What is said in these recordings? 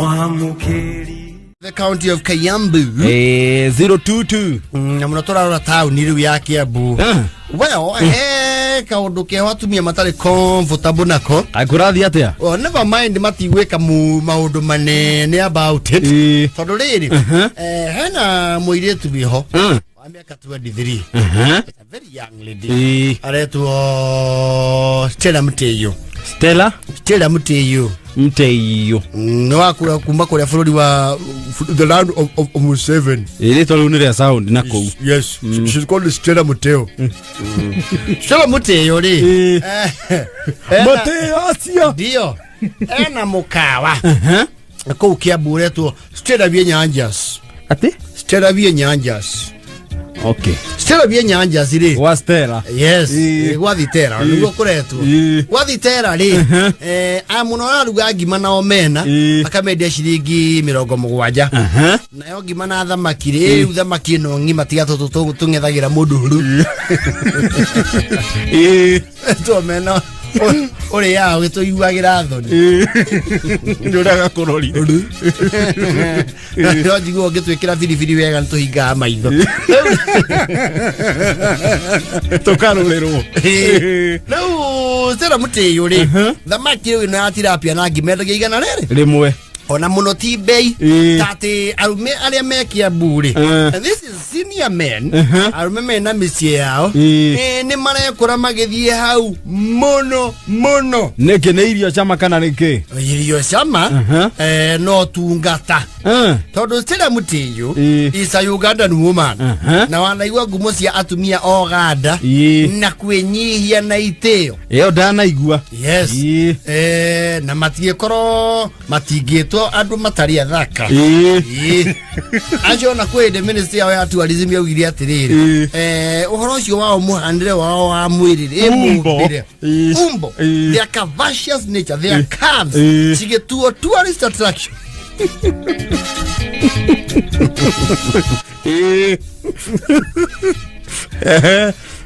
Mwamũkĩri. The county of Kiambu. 022. Na muno tũrarora taũni rĩu ya Kiambu. Well, he kaũndũ keho atumia matarĩ comfortable nako. Kũrathiĩ atĩa? Well, never mind, matigwĩka maũndũ manene about it. Tondũ rĩrĩ, hena mũirĩtu wĩho wa mĩaka 23. A very young lady. Aretwo Stella Mteyo. Stella. Stella Mteyo. Mteiyo. Nĩ wakura kuma kũrĩa bũrũri wa the land of Museveni. Rĩtwa rĩu nĩ rĩa sound na kũu. Yes, she's called Stella Muteo. Stella Muteo rĩ. Muteo acio. Ndio. Ena mukawa. Kũu Kiambu ũretwo Stella Vienyanjas. Atĩ? Stella Vienyanjas. Okay. Stella Vienyanjas rĩ. Gwa Stella. Yes, gwa Thitera nĩguo kũretwo. Gwa Thitera rĩ, a mũno araruga ngima na omena, akamendia ciringi 70. Nayo ngima na thamaki rĩ, rĩu thamaki ĩno ng'ima tiga tũtũ tũng'ethagĩra mũndũ huru. Tuomena ũrĩaga ũgĩtũiguagĩra thoni. Nĩ ũrĩa gakũrorire. No njigua ũngĩtwĩkĩra biribiri wega nĩ tũhingaga maitho. Tũkarũrĩrwo. Rĩu Stella Mũtĩyũ rĩ, thamaki rĩu ĩno ya tilapia na ngima endagia 100. Rĩmwe. Ona mũno ti bei ta atĩ arũme arĩa me Kiambu rĩ, and this is senior men, arũme mena mĩciĩ yao, nĩ marekũra magĩthiĩ hau mũno mũno. Nĩkĩ, nĩ irio cama kana nĩkĩ? Irio cama, no tungata, tondũ Stella Mũtĩyũ is a Ugandan woman, na wanaigua ngumo cia atumia Oganda na kwĩnyihia na itĩo. Ĩyo ndanaigua. Yes. Na matigĩkorwo matingĩtwo andũ matarĩ athaka. Acio ona kwĩ hĩndĩ ministry yao ya tourism yaugire atĩrĩrĩ, ũhoro ũcio wao, mũhanĩre wao wa mwĩrĩ ĩ Umbo. mũmbĩre, umbo, their curvaceous nature, their curves cigĩtuo tourist attraction.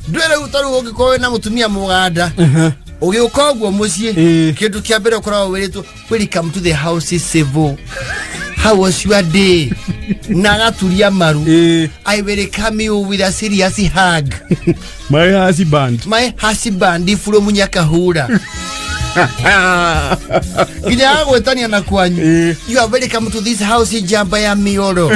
Ndwĩ rĩu ta rĩu ũngĩkorwo wĩna mũtumia mũganda, ũgĩũka ũguo mũciĩ, kĩndũ kĩa mbere ũkoragwo wĩrĩtwo, "Welcome to the house, civil. How was your day?" Na agaturia maru. "I welcome you with a serious hug." My husband. "My husband from Nyakahura." Nginya agwĩtania na kwanyu. "You are welcome to this house, njamba ya mioro.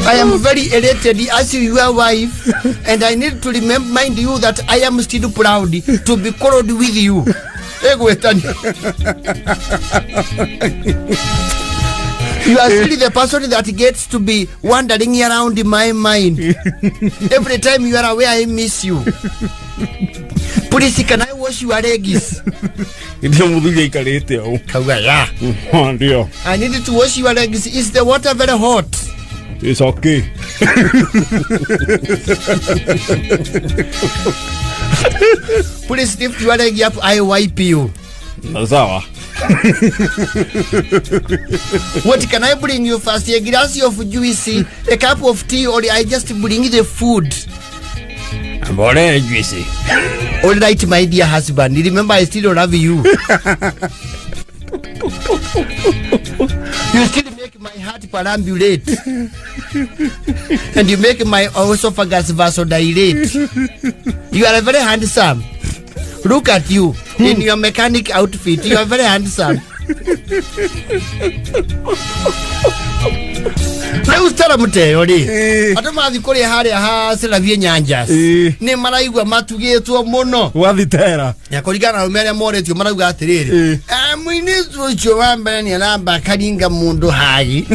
I am very elated as your wife, and I need to remind you that I am still proud to be called with you." Egwetania. "You are still the person that gets to be wandering around in my mind. Every time you are away, I miss you. Please, can I wash your legs?" Ndio mũthuri aikarĩte ũũ. Kauga ya. Ndio. "I need to wash your legs. Is the water very hot?" It's okay. "Please lift your leg up, I wipe you." Sawa. "What can I bring you first? A glass of juice, a cup of tea, or I just bring the food?" Mbore juice. "All right, my dear husband. Remember, I still love you. You still make my heart perambulate. And you make my esophagus vasodilate. You are very handsome. Look at you in your mechanic outfit. You are very handsome." Rĩu Stella Mũteo rĩ, andũ mathiĩ kũrĩa harĩa ha Selaviĩ Nyanjas, nĩ maraigua matugĩtwo mũno. Gwathitera. Na kũringana na arũme arĩa moretio, marauga atĩrĩrĩ, "Mũinĩtu ũcio wa mbere nĩ aramba akaringa mũndũ hagi."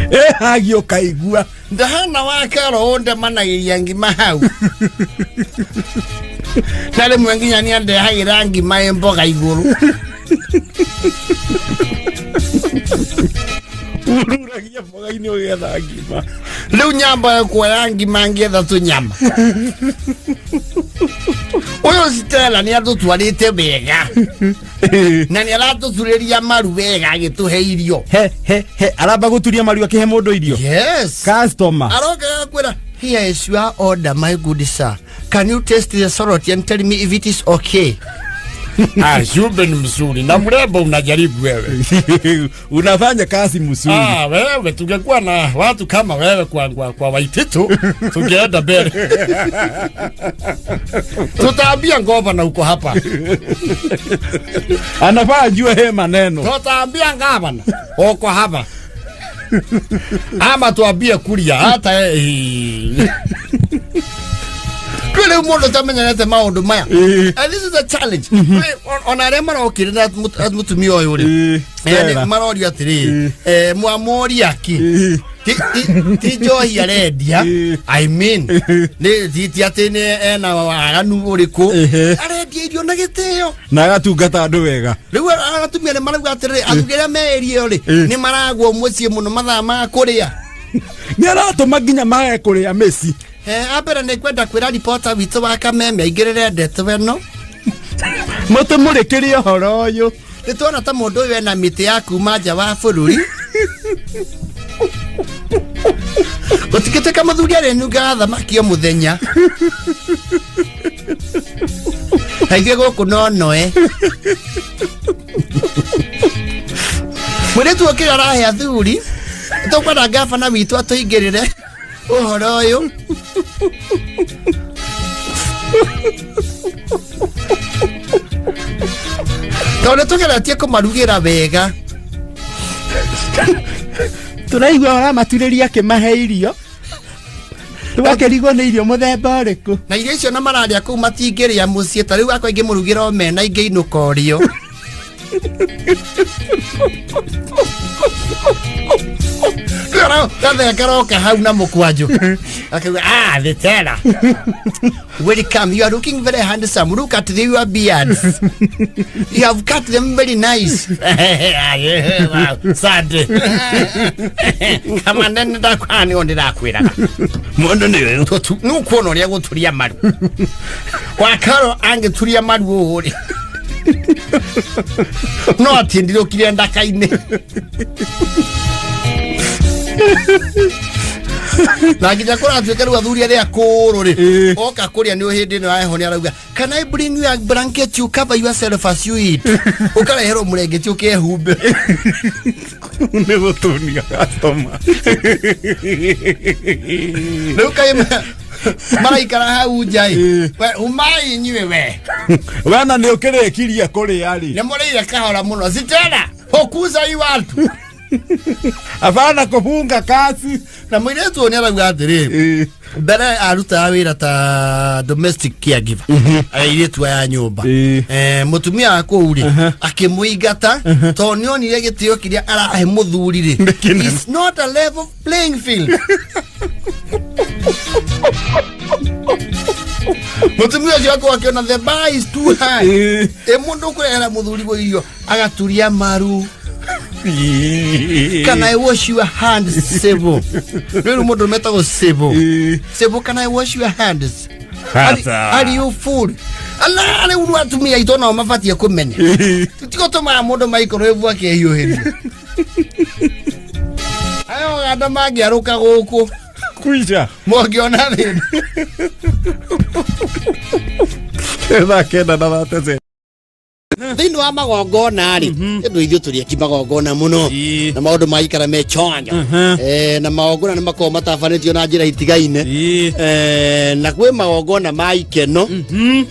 Ĩ hagi ũkaigua. Ndahana wakero ndemanagĩria ngima hau, na rĩmwe nginya nĩ andehagĩra ngima ĩ mboga igũrũ. Ururagia mboga-inĩ ũgĩetha ngima. Rĩu nyamba kuoya ngima ngĩetha tũnyama. Ũyũ Stella nĩ atũtwarĩte wega na nĩ aratũturĩria maru wega agĩtũhe irio." He he he, aramba gũturia maru akĩhe mũndũ irio? Yes. Customer. Aroka kwĩra, "Here is your order, my good sir. Can you taste the salt and tell me if it is okay? Ah, Jumbe ni mzuri na mrembo, unajaribu wewe. Unafanya kazi mzuri. Ah, wewe tungekuwa na watu kama wewe kwa Waititu tungeenda mbele. Tutaambia ngova uko hapa. Anafaa ajue he maneno. Tutaambia gavana uko hapa. Ama tuambie Kuria hata kwä må ndå tamenyerete maå ndå maya. And this is a challenge. Ona arĩa marokire na mũtumia ũyũ rĩ, marorio atĩrĩrĩ, mwamoria ki ti njohi arendia. I mean, nĩ ti atĩ nĩ ena waganu ũrĩkũ, arendia irio na gĩtĩo na agatungata andũ wega. Rĩu atumia nĩ marauga atĩrĩrĩ, athuri arĩa me area ĩyo rĩ, nĩ maragwo mũciĩ mũno mathaa ma kũrĩa. Nĩ aratũma nginya mage kũrĩa mĩci. Ambere nĩ kwenda kwĩra ripota witũ wa Kameme aingĩrĩre ndeto ĩno. Mũtũmũrĩkĩrie ũhoro ũyũ. Nĩ tuona ta mũndũ ũyũ ena mĩtĩ ya kuma nja wa bũrũri. Gũtingĩtuĩka mũthuri arĩnungaga thamaki o mũthenya na ithuĩ gũkũ no noe. Mũirĩtu ũkĩrĩa arahe athuri, tũkwenda ngabana witũ atũingĩrĩre ũhoro ũyũ. Tondũ nĩ tũgeretie kũmarugĩra wega. Tũraigua ũramaturĩria akĩmahe irio, tũgakĩrigwo nĩ irio mũthemba ũrĩkũ. Na irio icio na mararĩa kũu matingĩrĩa mũciĩ. Ta rĩu akwa ingĩmũrugĩra omena ingĩinũka ũrĩo. Gathekaroka hau na mũkwanjũ akiuga, "Ah, the teller, welcome. You are looking very handsome. Look at your beards, you have cut them very nice." Sande kama nene ndakwani ndĩrakwĩraga. Mũndũ nĩ Nĩũkuona ũrĩa gũturia maru wakaro angĩturia maru ũũ rĩ, no atindirũkire ndaka-inĩ na nginya kũratuĩka rĩu athuri arĩa akũrũ rĩ, oka kũrĩa nĩ hĩndĩ ĩno ya heho nĩ arauga, "Can I bring you a blanket you cover yourself as you eat?" Ũkareherwo mũrengeti ũkehumbe. Nĩ gũtũnia customer. Rĩu kaĩ maraikara hau nja ĩ, we umai inyuĩ we. Wena nĩ ũkĩrĩkirie kũrĩa rĩ? Nĩ mũrĩire kahora mũno. Sitera hukuza hii watu. Hapana kufunga kazi. Na mũirĩtu ũyũ nĩ arauga atĩrĩrĩ, mbere arutaga wĩra ta domestic caregiver, airĩtu aya nyũmba. Mũtumia wa kũu rĩ, akĩmũingata tondũ nĩ onire gĩtĩo kĩrĩa arahe mũthuri rĩ Nĩ is not a level playing field. Mũtumia ũcio akorwo akĩona the bar is too high. Ĩ mũndũ ũkũrehera mũthuri gwo irio agaturia maru, "Can I wash your hands, Sebo?" Rĩu mũndũ metagwo Sebo. "Sebo, can I wash your hands?" Are you full? Ala rĩu rĩu atumia aitũ nao mabatiĩ kũmenya tũtigũtũmaga mũndũ microwave akĩhiũhĩria ayo ganda mangĩarũka gũkũ. Kuica. Mongĩona thĩna. Thaa 9 na 37. Thĩinĩ wa magongona rĩ, ĩndũ ithuĩ tũrĩ eki magongona mũno na maũndũ maikara me chonjo. Na magongona nĩ makoragwo matabanĩtio na njĩra itigaine. Na kwĩ magongona ma ikeno,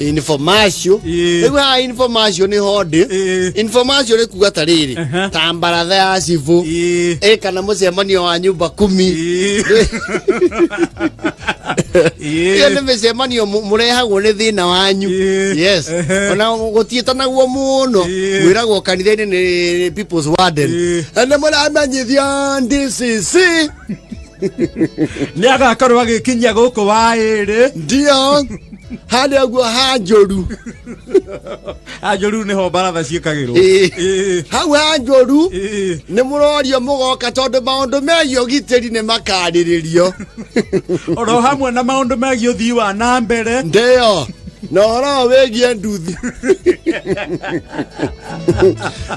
information. Rĩu haha information nĩ hondĩ. Information nĩ kuga ta rĩrĩ, ta mbaratha ya cibũ ĩ kana mũcemanio wa nyumba kumi. Ĩyo nĩ mĩcemanio mũrehagwo nĩ thĩna wanyu. Yes, ona gũtiĩtanagwo mũno. Mwĩragwo kanitha-inĩ nĩ people's warden na mũramenyithia DCC Nĩ agakorwo agĩkinyia gũkũ wa ĩrĩ. Ndio harĩa guo hanjũru. Anjũru nĩho baratha ciĩkagĩrwo. Hau hanjũru nĩ mũrorio mũgoka tondũ maũndũ megiĩ ũgitĩri nĩ makarĩrĩrio. Oro hamwe na maũndũ megiĩ ũthii wa na mbere. Ndio. Na ũhoro wĩgiĩ nduthi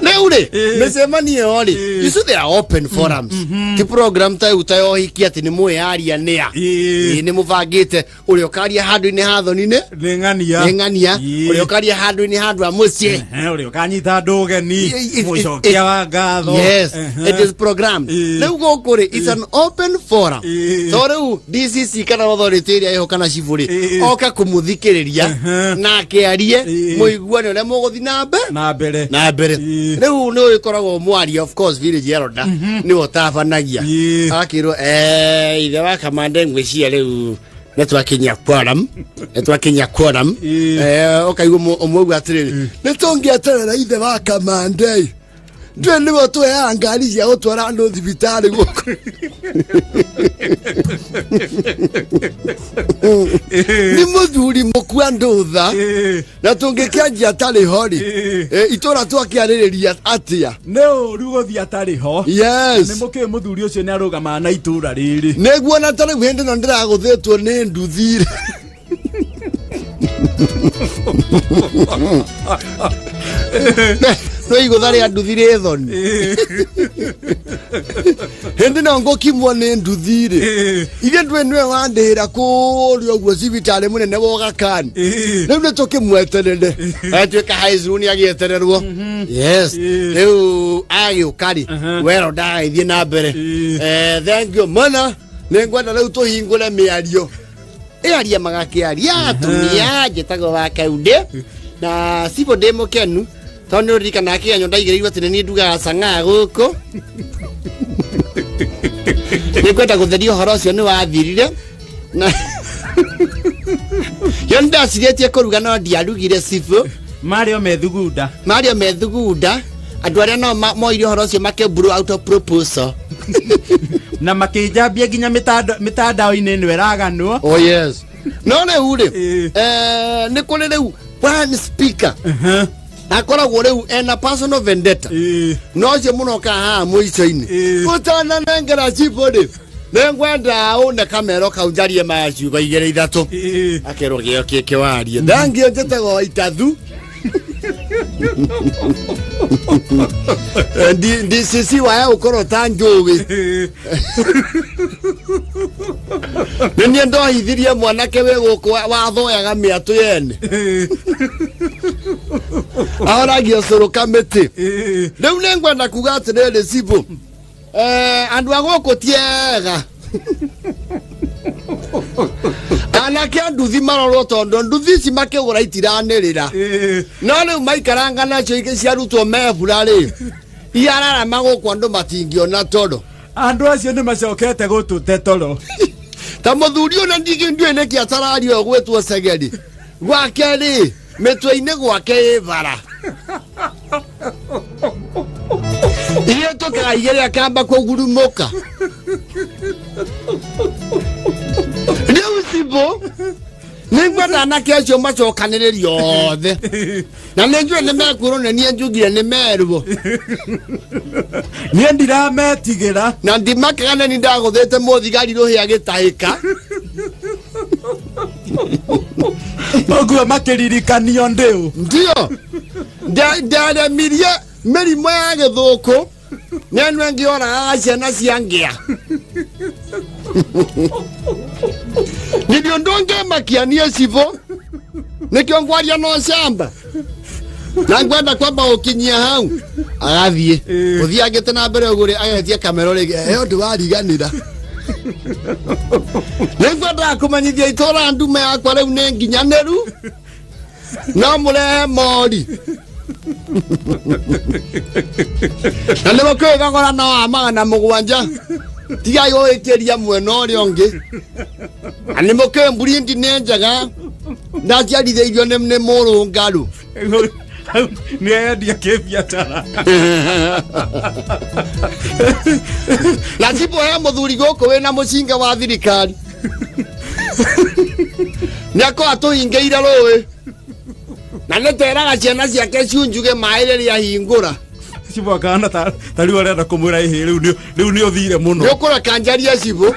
rĩu rĩ, mĩcemanio ĩyo rĩ, you see, they are open forums, ti program ta ĩu ta ya ũhiki atĩ nĩ mwĩyaria nĩa. Ĩĩ, nĩ mũbangĩte ũrĩa ũkaria handũ-inĩ ha thoni nĩ nĩ ng'ania. Nĩ ng'ania. Ũrĩa ũkaria handũ-inĩ handũ ha mũciĩ. Ũrĩa ũkanyita andũ ũgeni, mũcokia wa ngatho. Yes, it is programmed. Rĩu gũkũ rĩ, it's an open forum. So rĩu DCC kana authority ĩrĩa ĩho kana cibũ rĩ, oka kũmũthikĩrĩria na akĩarie, mũiguane ũrĩa mũgũthiĩ na mbere na mbere. Na mbere. Rĩu nĩ ũgĩkoragwo mwaria, of course village elder nĩwe ũtabanagia. Agakĩrwo, ithe wa kamande, ngwĩciria rĩu nĩ twakinyia quorum, nĩ twakinyia quorum. Ũkaigua ũmwe auga atĩrĩrĩ, nĩ tũngĩeterera ithe wa kamande, ndũĩ nĩwe tũheaga ngari cia gũtwara andũ thibitarĩ gũkũ, nĩ mũthuri mũkua ndũtha, na tũngĩkĩanjia atarĩ ho rĩ, itũra twakĩarĩrĩria atĩa? Nĩ ũru gũthiĩ atarĩ ho. Yes. Nĩ mũkĩĩ mũthuri ũcio nĩ arũgamaga na itũra rĩrĩ. Nĩguo, na ta rĩu hĩndĩ ĩno ndĩragũthĩtwo nĩ nduthi-rĩ, no igũtha rĩa nduthi rĩ thoni. Hĩndĩ ĩno ngũkimwo nĩ nduthi-rĩ, ithe ndwĩ nĩwe wandĩhĩra kũrĩa ũguo cibitarĩ mũnene wa Ũgakani. Rĩu nĩ tũkĩmweterere atuĩka haicuru nĩ agĩetererwo. Yes. Rĩu agĩũka rĩ, wero ndagagĩthiĩ na mbere. Thank you mũno, nĩ ngwenda rĩu tũhingũre mĩario, ĩaria magakĩaria atumia. Njĩtagwo wa kaundĩ na cibũ, ndĩ mũkenu tondũ nĩ ũririkanaga kĩganyo ndaigĩrĩirwo atĩ nĩ niĩ ndugaga cang'aa gũkũ. Nĩ ngwenda gũtheria ũhoro ũcio, nĩ wathirire na yo nĩ ndacirĩtie kũruga no ndiarugire, cibũ. Marĩ o methugunda. Mario methugunda, andũ arĩa no moire ũhoro ũcio makĩ blow out of proposal. Na makĩnjambia nginya mĩtandao-inĩ ĩno ĩraganwo. Oh yes, no rĩu rĩ, nĩ kũrĩ rĩu one speaker akoragwo rĩu ena personal vendetta, no ũcio mũno ka haha mũico-inĩ ũtananengera cibũ rĩ, nĩngwenda une kamero kau njarie maya ciugo igĩrĩ ithatũ. Akerwo gĩo kĩkĩ warie. Thangio, njĩtagwo Itathu. DCC waya gũkorwo ta njũĩ. Nĩ niĩ ndohithirie mwanake wĩ gũkũ wathoyaga mĩatũ yene, ahoragio cũrũ kamĩtĩ. Rĩu nĩ ngwenda kuga atĩrĩrĩ, cibũ, andũ a gũkũ ti ega, anake a nduthi marorwo, tondũ nduthi ici makĩgũra itiranĩrĩra, no rĩu maikaranga nacio ingĩ ciarutwo mebura rĩ, iararama gũkũ andũ matingĩona toro. Andũ acio nĩ macokete gũtũte toro. Ta mũthuri ũyũ na ndiũĩ nĩkĩ atararia ũyũ gwĩtwo cegeri gwake rĩ, mĩtwe-inĩ gwake ĩ bara ihĩtũkaga igĩrĩ akamba kũgurumũka. Rĩu cibũ, nĩ ngwenda anake acio macokanĩrĩrio othe, na nĩ njũĩ nĩ mekwĩrwo nĩ niĩ njugire nĩ merwo. Niĩ ndirametigĩra. Na ndimakaga, nĩ ni ndagũthĩte mũthigari rũhĩa gĩtahĩka. Ũguo makĩririkanio ndĩũ. Ndio ndaremirie mĩrimũ ya gĩthũkũ nĩ andũ angĩ oragaga ciana cia ngĩa. Nithio ndũngĩmakia niĩ cibũ, nĩkĩo ngwaria no camba na ngwenda kwamba gũkinyia hau. Agathiĩ gũthiĩ angĩte na mbere ũguo rĩ, agetia kamero rĩngĩ, he ũndũ wariganĩra. Nĩ ngwendaga kũmenyithia itũra ndume yakwa rĩu nĩ nginyanĩru, no mũrehe mori na nĩ mũkĩũĩ thogora no wa 700, tigai gũgĩkĩria mwena ũrĩa ũngĩ, na nĩ mũkĩũĩ mburindi nĩ njega, ndaciarithĩirio nĩ mũrũngaru. Nĩ endia kĩbiacara. Na cibũ, he mũthuri gũkũ wĩna mũcinga wa thirikari, nĩ akorwo atũhingĩire rũĩ na nĩ teraga ciana ciake ciunjuge maĩ rĩrĩa ahingũra. Cibũ akahana ta rĩu arenda kũmwĩra ĩhĩ, rĩu nĩ ũthire mũno. Nĩ ũkũreka njarie, cibũ?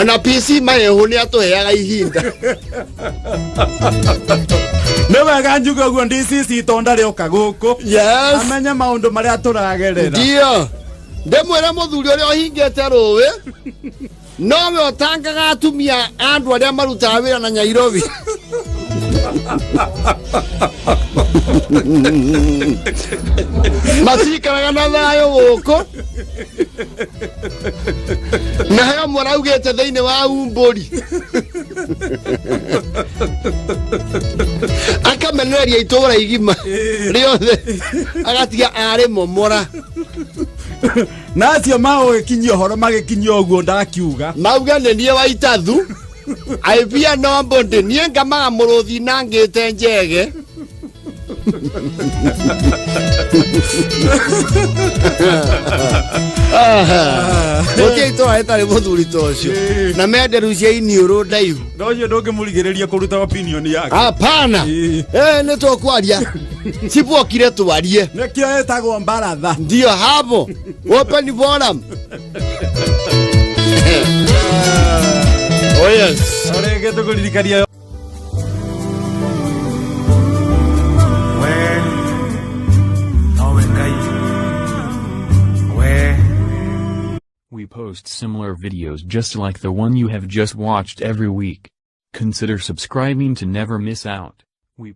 Ona PC mahehu nĩ atũheaga ihinda. Nĩ wega njuge ũguo DCC itonda rĩoka gũkũ. Yes. Amenye maũndũ marĩa tũragerera. Ndio. Ndĩmwĩre mũthuri ũrĩa ũhingĩte rũĩ nowe ũtangaga atumia a andũ arĩa marutaga wĩra na Nyairobi. Matikaraga na thayũ gũkũ. Na he ũmwe araugĩte thĩinĩ wa umbũri akamenereria itũra igima rĩothe agatiga arĩ momora. Na acio magũgĩkinyia ũhoro magĩkinyia ũguo ndakiuga. Mauga nĩ niĩ wa itathu aibia no mbũndĩ niĩ ngamaga mũrũthi na ngĩte njege. Gũtirĩ itũra rĩtarĩ mũthuri ta ũcio na menderu cia iniũrũ ndaihu. Na ũcio ndũngĩmũrigĩrĩria kũruta opinion yake. Hapana. Nĩ tũkwaria cibuokire twarie. Nĩkĩo ĩtagwo mbaratha. Ndio hapo open forum. Oh yes. Rĩngĩ tũkũririkania. We nowe Ngai we. We post similar videos just like the one you have just watched every week. Consider subscribing to never miss out. We